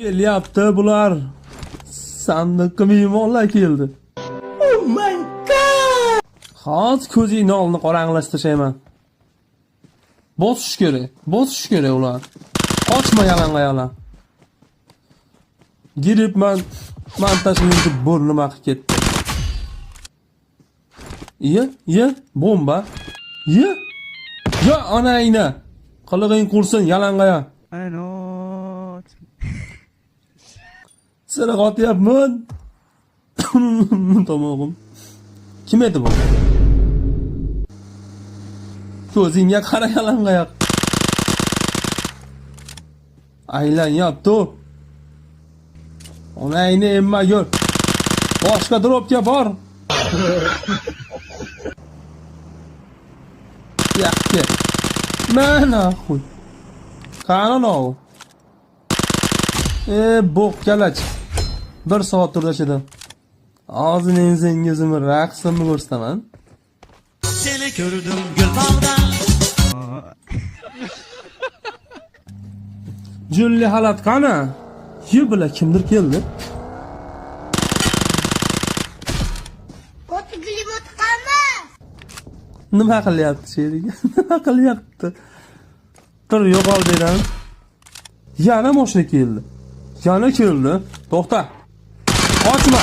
Kelyapti bular. Sandiqqa mehmonlar keldi. Oh my god! Hozir ko'zingni oldini qorong'ilashtirishayman. Bosish kerak, bosish kerak ular. Qochma yalang'oyoqlar. Giribman, montajni burnim aqib ketdi. Iye, iye, bomba. Iye. Ya onangni. Qilig'ing qursin yalang'oyoq. I know. Seni otyapman. Tomog'im. Kim edi bu? Ko'zingga qara yalang'oyoq. Aylanyapti. Onangni emma gör. Boshqa dropga bor. Yaxshi. Mana xuy. Qani u? E, bo'q kalach. Bir soat turdi ichida. Hozir men senga o'zimni raqsimni ko'rsataman. Seni gördüm gülbağda. Julli halat qani? Ye bila kimdir keldi. Nima qilyapti sherigi? Nima qilyapti? Tur yo'qol dedim. Yana mashina keldi. Yana keldi. To'xta. Qochma.